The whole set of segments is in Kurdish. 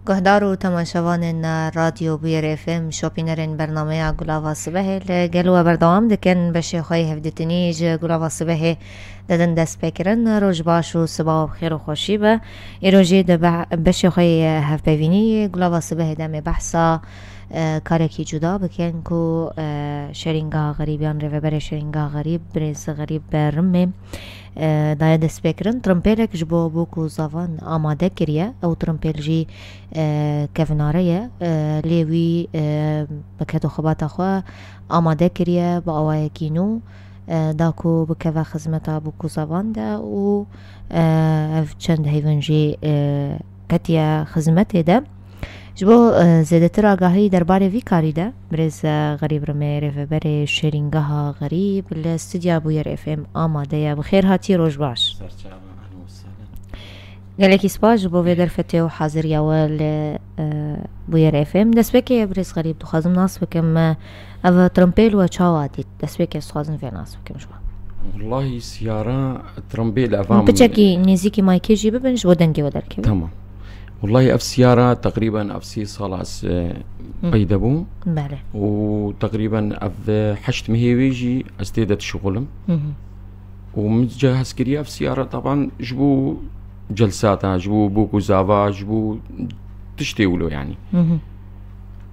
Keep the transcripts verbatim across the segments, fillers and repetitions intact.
Guhdar û temaşevanên Radyo Bûyer F M, şopînerên bernameya Gulava Sibehê li gel we berdewam dikin. Beşê xwe yê hevdîtinî ji Gulava Sibehê didin destpêkirin. Roj baş û siba we bi xêr û xweşî be. Îro jî di be-, beşê xwe yê hevpeyvînî Gulava Sibehê de em ê behsa, e, karekî cuda bikin ku, e, Şerîngeha Xerîb yan Rêveberê Şerîngeha Xerîb, Birêz Xerîb Rimê, e, daye destpêkirin. Trimpêlek ji bo bûk û zavan amade kiriye. Ew trimpêl jî, e, kevnare ye. E, lê wî, e, bi ked û xebata xwe amade kiriye bi awayekî nû, e, da ku bikeve xizmeta bûk û zavan de û, e, ev çend heyvin jî, e, ketiye xizmetê de. Ji bo, e, zêdetir agahî derbarê vî karî de, birêz, e, Xerîb Rimê, rêveberê Şêrîngeha Xerîb, li stûdya Bûyer F M amade ye. Bi xêr hatî, roj baş. Serçava, ehlen we sehlen. Gelekî spas ji bo vê derfetê û haziriya we li, e, Bûyer F M. Destpêkê birêz Xerîb, dixwazim nas bikim, e, ev trimpêl we çawa dît? Destpêkê ez dixwazim vê nas bikim ji we. Wellahî siyara trimpêl evan Piçekî nêzîkî maykê jî bibin, ji bo dengê we derkeve. Tamam. Wellahî ev siyara teqrîben ev sê sala ez, e, Hı. peyde bûm. Belê. Û teqrîben ev, e, heşt mehê wê jî ez tê de dişixulim. Hı hı. Û min cihaz kiriye ev siyara taban ji bo celsata, ji bo bûk û zava, ji bo tiştê wilo yanî. Hı hı.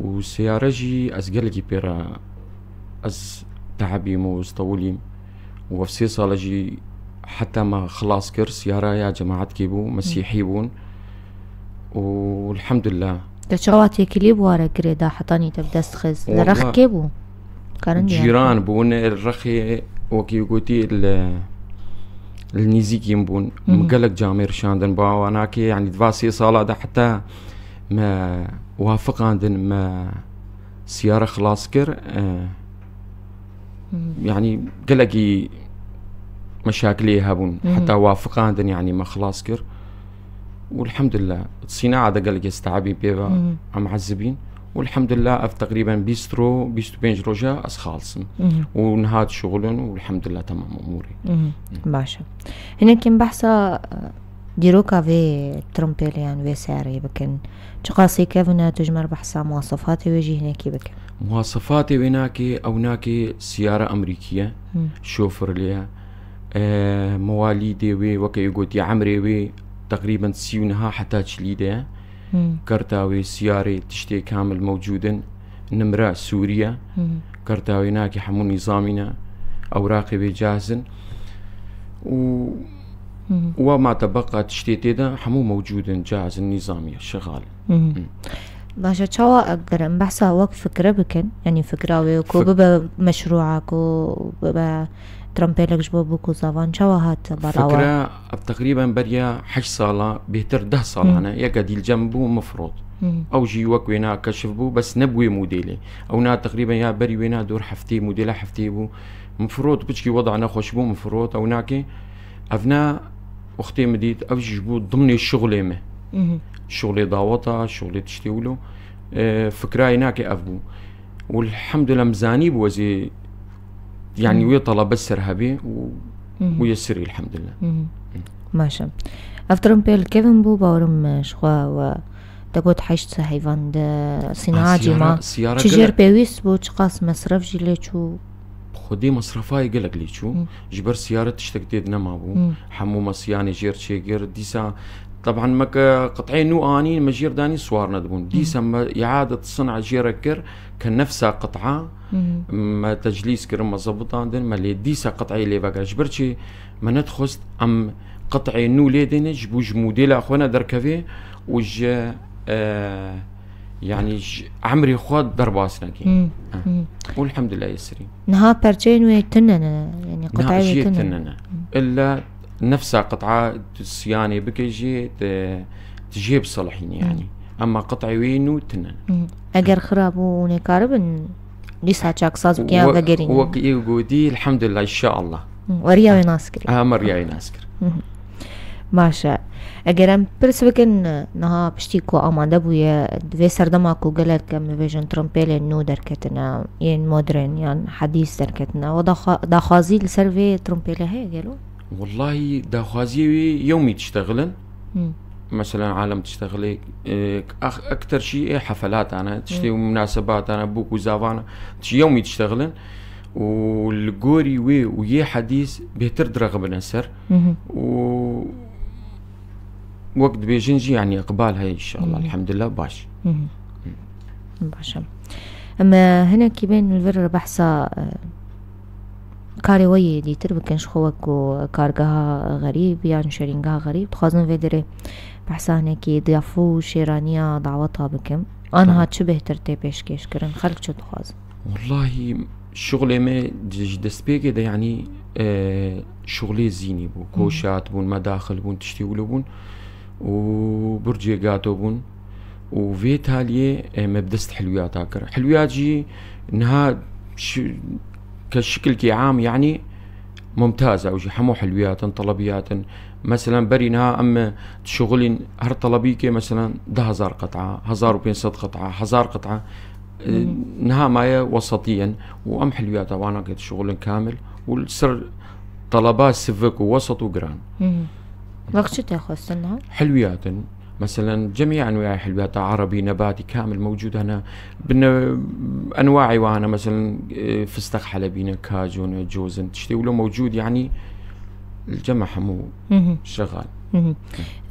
Û siyara jî ez gelekî pê re ez teebîm û ez tewilîm. Û ev sê sala jî heta me xilas kir, siyara ya cemaetkê bû, mesîhî bûn. Û elhamdulillah. Te çawa têkilî bi ware kirê da hetanî te bi dest xist? Li Rex Wallah. Kê bû? Karin diyar Cîran bûn, li Rexê wekî gotî li, li nîzîkî min bûn. Hı hı. Min gelek camê rişandin, ba wanakê, yanî di va sê sala de heta me wafiqandin, me siyara xilas kir, e, Hı hı. yanî gelekî meşakilê hebûn. Hı hı. Heta wafiqandin, yanî me xilas kir. Û elhamdulillah, sînaa de gelekî ez teebî pê ve Hı hı. em ezibîn. Û elhamdulillah, ev teqrîben bîst ro, bîst û pênc roja ez xalsim. Hı hı. Û niha dişixulin û elhamdulillah, temam umûrê. Hı hı. Hı. Baş e. Hinekî em behsa, e, dîroka vê trimpêlê yan vê seyareyê bikin. Çiqasî kevin e, tu ji me re behsa muwasefatê wê jî hinekî bike. Muwasefatê wê nake, ew nake siyara Amerîkî ye, Hı. şofir lê ye. E, mewalîdê wê, weke yê gotiye, emrê wê teqrîben sî û niha heta çilî de ye. Hı. Kerta wê, siyarê, tiştê kamil mewcûd in. Nimre Sûrî ye. Hı. Kerta wê nake hemû nîzamî ne. Ewraqê wê cahiz in. Û Hı hı. Wa ma tebeqa tiştê tê de hemû mewcûd in, cahizin, nîzamî ye, şixal in. Hı hı. Hı. Baş e, çawa eger em behsa wek fikre bikin, yanî fikra wê ku Fik- bibe meşrûa, ku bibe trempêlek ji bo bûk û zavan, çawa hat balawa? Fikra, ev teqrîben beriya heşt sala, bêhtir deh sala Hı. hene, yeke dîlcem bû mifrot. Hı. Ew jî wek wêna keşif bû, bes ne bi wê modêlê. Ew na teqrîben ya berî wêna dor heftê, modêla heftê bû. Mifrot, piçkî weda nexweş bû, mifrot, ew nake. Ev ne wextê min dît, ev jî ji bo dimnê şixulê me. Mhm. Şixulê daweta, şixulê tiştê wilo. E, fikra wê nake ev bû. Û elhamdulillah, em zanî bû ez ê, yanî Mhm. wê talebe ser hebê û Mhm. û yê sirî elhamdulillah. Mhm. Baş e. Ev trempêl kevin bû, bawerim, e, ji xwe we te got heşt sed heyvan de sînaha Ha, cî siyara, ma. Siyara Çi jêr gelek pêwîst bû, çiqas mesref jî lê çû? Xwedê mesrefayê gelek lê çû. Hı. Ji ber siyare tiştek tê de nema bû. Hı. Hemû me siyanê jêr çêkir. Dîsa, teban me ke qit'ê nû anî, me jêr danî swar nedibûn. Hı. Dîsa me iadet sin'a jê re kir ke nefsa qit'a Hı. me teclîs kirin, me zebitandin, me lê dîsa qit'ê lê vekir. Ji ber çi me nedixwest em qit'ê nû lê dêne, ji bo ji modêla xwe ne derkevê û ji, e, yanî ji emrê xwe derbas nekê. Hı, Ha. hı. Û elhamdulillah yê sirî. Niha perçeyên wê tune ne, yanî Niha qitayê wê jiyê tune ne. tune ne. Hı. Illa nefsa qit'a tu siyanê bike jî, te, tu jê bisilihînî Hı. yanî. Ema qit'ê wê nû tune ne. Hı. Eger xira bû û nêkaribin, dîsa çaksaz bike ya Wek, vegerîne. Wek ê gotî, elhamdulillah, inşallah. Hı. Weriya wê nas kirî. Ha, me riya wê nas kir. Hı hı. Baş e. Eger em pirs bikin, niha piştî ku amade bûye, di vê serdema ku gelek, em bibêjin, trempêlên nû derketine, yên modern yan hedîs derketine, we daxwa-, daxwazî li ser vê trempêlê heye gelo? Wellahî, daxwaziyê wê yewmî diştexilin. Hı. Mesela alem tiştexilê, e, ax-, ekter şî ê hefelatane, tiştê û munasebatane, bûk û zavana, tişt yewmî tiştexilin û li gorî wê û yê hedîs bêhtir direxibine ser û wek dibêjin jî, yanî, iqbal heye, înşallah, elhamdulillah, baş. Baş e. Em, e, hinekî bên li vir behsa, e, karê we yê dîtir bikin, ji xwe wek ku kargeha xerîb yan şêrîngeha xerîb, dixwazim vê derê behsa hinekî diyaf û şêraniya daweta bikim. Anha çi bêhtir tê pêşkêş kirin? Xelk çi dixwazin? Wellahî, şixulê me di, ji destpêkê de, yanî, e, şixulê zînî bû. Koşat bûn, medaxil bûn, tiştê wilo bûn û burcê gato bûn û vê taliyê, e, me bi dest hilwiyata kir. Hilwiyat jî niha şi-, ke şikilkî am, yanî, mumtaz e, ew jî hemû hilwiyat in, telebiyat in. Meselen, berî niha em dişixulîn her telebîkê, meselen, du hezar qet'a, hezar û pênc sed qet'a, hezar qet'a. E, niha maye wesetiyen û em hilwiyata wana ke dişixulin kamil û li ser teleba sivik û weset û giran. Wext çi tê xwestin niha? Hilwiyat in. Meselen, cemî enwaya hilwiyata erebî, nebatî, kamil mewcûd hene. Bi ne-, enwaî wa hene, meselen, e, fisteq helebî ne, kaco ne, coz in, tiştê wilo mewcûd, yanî, li cem hemû şexal.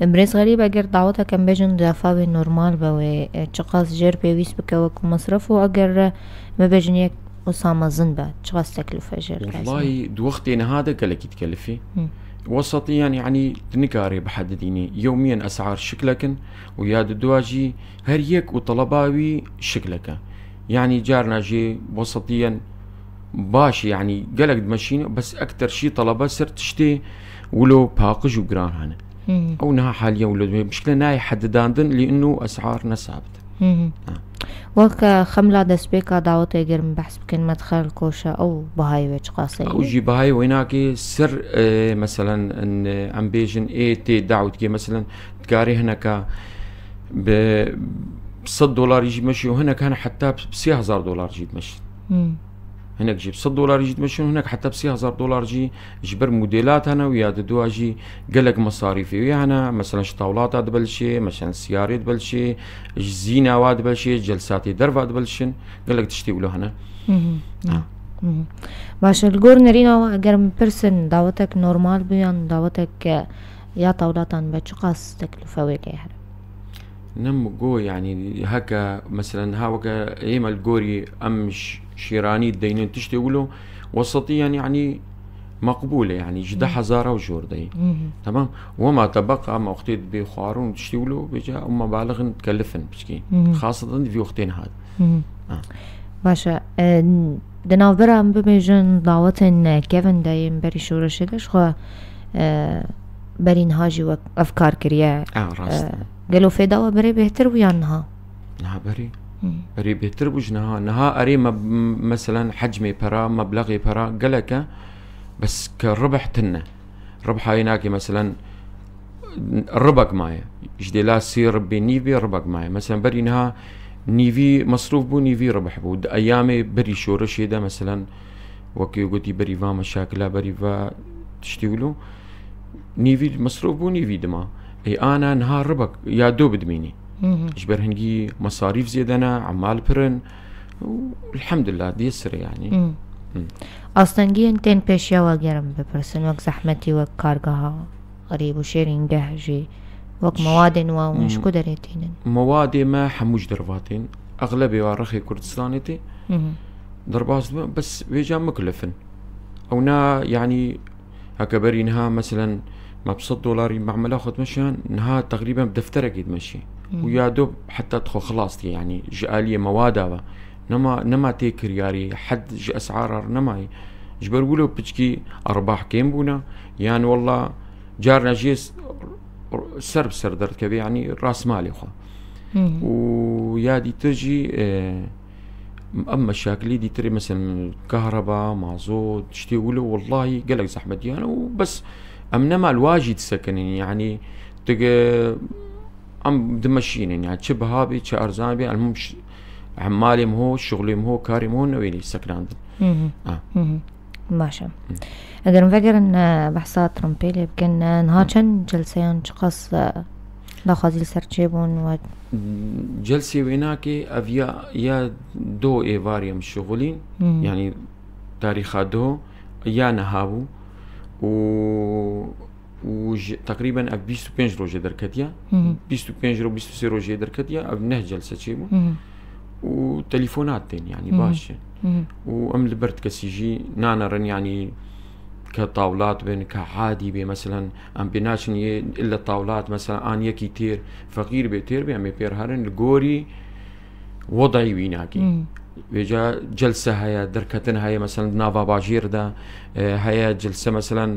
Birêz Xerîb, eger dawetek em bêjin diyafa wê normal be wê, e, çiqas jêr pêwîst bike wek mesref û eger, e, me bêjin yek wisa mezin be, çiqas teklûfe jêr lazim e? Wellahî, di wextê niha de gelekî dikelifî. Wesetiyen, yanî, tu nikarê bihedidînî. Yewmiyen esar şiklek in û ya di dua jî her yek û teleba wî şiklek e. Yanî, carna jî wesetiyen baş, yanî, gelek dimeşîne, bes ekter şî teleba ser tiştê wilo paqij û giran hene. Ew niha haliyen wilo dibê. Mişkile nayê hedidandin, lê inu esar ne sabit. Wek, e, xemla destpêka dawetê, ger min behs bikin, medxel, koşa, ew bihayê wê çiqas e? Ew jî bihayê wê nake ser, e, meselen, in, e, em bêjin, ê tê dawet dike, meselen, dikarê hineka bi sed dolarî jî meşî û hinek hene heta bi sê hezar dolar jî dimeşin. Hinek jî bi sed dolarî jî dimeşin û hinek heta bi sê hezar dolar jî ji ber modêlat hene û ya di dua jî gelek mesarîfê wê hene. Meselen, ji tawlata dibelşê, meselen, siyarê dibelşê, ji zîna wa dibelşê, celsatê derva dibelşin, gelek tiştê wilo hene. Baş e, li gor nerîna we, eger min pirsin, dawetek normal bû yan dawetek, e, ya tawlatan be, çiqas teklûfe wê lê here? Ne min got, yanî, heke, meselen, ha weke ême li gorî em ş-, şêranî deynin tiştê wilo, wesetiyen, yanî, meqbûl e, yanî, ji deh hezar ew jor de ye. Temam. Wema tebeqa, em wextê dibê xwarin û tiştê wilo, vêca ew mebalixin dikelifin piçkî. Xaseten di vî wextê niha de. Ha. Baş e. E, n-, di navbera em bibêjin dawetên, e, kevin de yên berî şoreşê de ji xwe, e, berî niha jî wek ev kar kiriye. A, rast e. E, gelo fêda we berê bêhtir bû yan niha? Niha berê. Berê bêhtir bû ji niha. Niha erê me, m-, meselen hecmê pera, meblexê pera gelek e. Bes ke ribih tune. Ribha yê nake, meselen, ribek maye. Ji dêla sê ribê nîv bê ribek maye. Meselen, berî niha nîvî mesrûf bû, nîvî ribh bû. Di eyamê berî şoreşê de, meselen, wekî gotî, berî va meşakila, berî va tiştê wilo, nîvî mesrûf bû, nîvî dima. Ê ana niha ribek ya do bidimînî. Ji ber hingî mesarîf zêde ne, emal pir in. Û elhamdulillah, diye sire, yanî. Astengiyên tên pêşiya we, ger em bipirsin, wek zehmetî, wek kargeha xerîb û şêrîngeh jî, wek mewadên we hûn ji ku derê tînin? Mewadê me hemû ji derva tên. Exlebê wa rexê Kurdistanê tê. Derbas dibe, bes vêca miklif in. Ew na, yanî, heke berî niha, meselen, me bi sed dolarî memela xwe dimeşiyan, niha teqrîben bi defterekê dimeşî. Û ya do heta dixwe xilas diye, yanî, ji aliyê mewada ve. Nema, nema tê kiryarî, hed ji esara re nemayê. Ji ber wilo piçkî erbah kêm bûne, yan wella carna jê s-, r-, r-, ser bi ser derdikeve, yanî rasmalê xwe. Û ya dîtir jî, e, em meşakilî dîtirê, meselen, kahreba, mazot, tiştê wilo, wellahî gelek zehmetî hene û bes em nema li wa jî disekinin, yanî, dige, em dimeşînin, yanî çi biha bê, çi erzan bê, elmûm ş-, emalê min ho, şixulê min ho, karê min ho newênî sekinandin. Hı hı. Ha. Hı hı. Baş e. Eger em vegerin, e, behsa Trumpê lê bikin, e, niha çend celseyan, çiqas, e, daxwazî li ser çêbûn we? Celsê wênakê ev ya, ya do êvarî em şixulîn, Hmm. yanî tarîxa do ya niha bû û û ji teqrîben ev bîst û pênc rojê derketiye. Hı hı. Bîst û pênc ro, bîst û sê rojê derketiye, ev neh celse çêbû. Hı hı. Û telefonat tên, yanî Hı hı. baş e. Hı hı. Û em li ber kesî jî nanerin, yanî ke tawlat bin, ke adî bê, meselen, em pê naçin yê ille tawlat, meselen, an yekî têr, feqîr bê, têr bê, em ê pê re herin li gorî wedayî wî nakî. Hı. Vêca celse heye, derketin heye, meselen, di nava bajêr de, e, heye celse, meselen,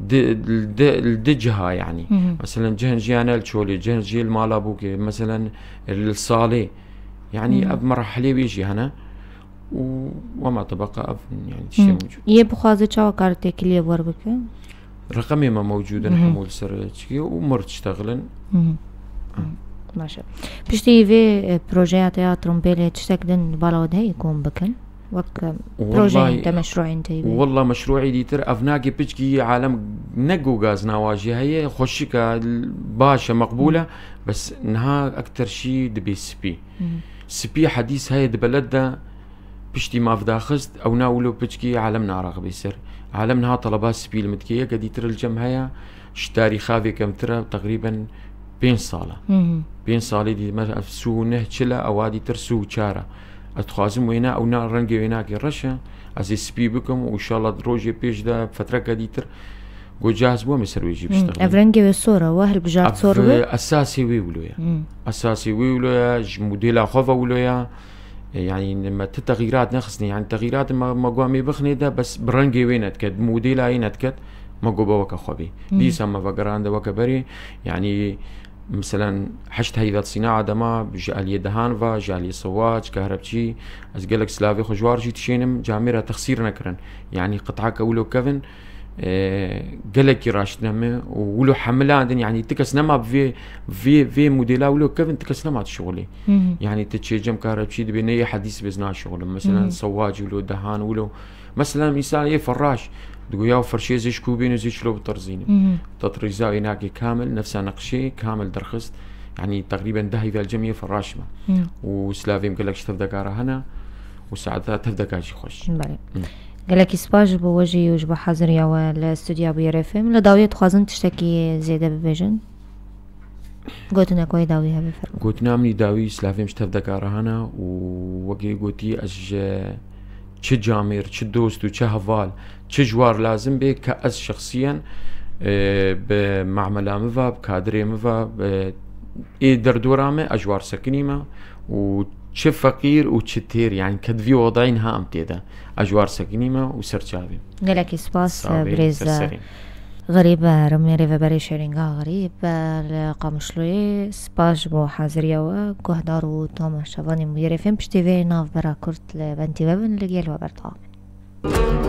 di, di, di ciha, yanî. Hı hı. Meselen, cihên jiyane li Çolê, cihên jiyê li mala bûkê, meselen, li salê. Yanî, Hı. ev merahilê wê jî hene. Û wema tebeqa ev, yanî, tiştê Hı. mewcûd. Yê bixwaze çawa kar têkiliyê bi wer bike? Reqemê me mewcûd in, Hı hı. hemû li ser çikê û mir diştexilin. Hı hı. Hı. Baş e. Piştî vê, e, projeya te ya trompêlê tiştek din li bala we de heye ku hûn bikin? Wek, e, projeyên Wellahî, te, meşrûên te yê. Wella meşrûî dîtir, ev nake piçkî alem ne ku gazna wa jî heye, xweşik e, baş e, meqbûl e, bes niha ekter şî dibê spî. Hı hı. Spî hedîs heye di beled de, piştî ma vidaxist, ew na wilo piçkî alem naraxibê ser. Alem niha teleba spî li min dike, yeke dîtir li cem heye, ji tarîxa vê kemtir e, teqrîben pênc sal e. Hı hı. Pênc salê dî me ev sû neh çil e, ewa dîtir sû çar e. Ez dixwazim wêna, ew na rengê wênakê reş e. Ez ê spî bikim û înşallah di rojê pêş de, fetreke dîtir, ku cihaz bû, em ê ser wê jî Hı. biştexilin. Ev rengê wê sor e, we hilbijartiye sor Ev, bi? e, esasê wê wilo ye. Hı. Esasê wê wilo ye, ji modêla xwe ve wilo ye. E, yanî me ti texîrat nexistine. Yanî texîrat me, me got em ê bixinê de, bes bi rengê wê nediket, bi modêla wê nediket, me got be weke xwe bê. Hı. Dîsa me vegerande weke berê. Yanî, meselen, heşt heyvet sîna adema, ji aliyê dehan ve, ji aliyê sewaç, kehrepçî, ez gelek silavê xwe ji war jî dişênim, camêra texsîr nekirin. Yanî qit'ake wilo kevin, e, gelekî raştine me û wilo hemilandin, yanî ti kes nema bi vê, vê, vê modêla wilo kevin, ti kes nema dişixulê. Hı hı. Yanî ti çê cem kehrepçî dibê, ne yê hedîs bêz naşixulim. Meselen, Hı. sewac wilo, dehan wilo. Meselen, însan yê ferraş, digo ya ferşê zê ji ku bîn û zê çilo biterzînim. Hı hı. Tetrîza wênakê kamil, nefsa neqşê, kamil derxist. Yanî teqrîben deh heyvel cem yê ferraş me. Hı. Û silavêm gelek ji tevdekara hene û saeta tevdeka jî xweş. Belê. Gelekî spas ji bo we jî û ji bo haziriya we li studya Bûyerê F M. Li dawiyê dixwazin tiştekî zêde bibêjin? Gotinek wê dawî hebe, fermo. Gotina min î dawî, silavêm ji tevdekara hene û wekî gotî, ez ji çi camêr, çi dost û çi heval, çi ji war lazim bê, ke ez şexsiyen, e, bi mamela min ve, bi kadirê min ve, bi ê derdora me, ez ji war sekinîme û çi feqîr û çi têr, yanî ke di vî odayî niha em tê de, ez ji war sekinîme û ser çavê. Gelekî spas, birêz Xerîb, e, Remê Rêveberê Şêrînga Xerîb, e, li Qamişloyê. Spas ji bo haziriya we, guhdar û temaşevanên Bûyerê F M. Piştî vê navbera kurt li Bentî ve bin, li gel we berdewam in.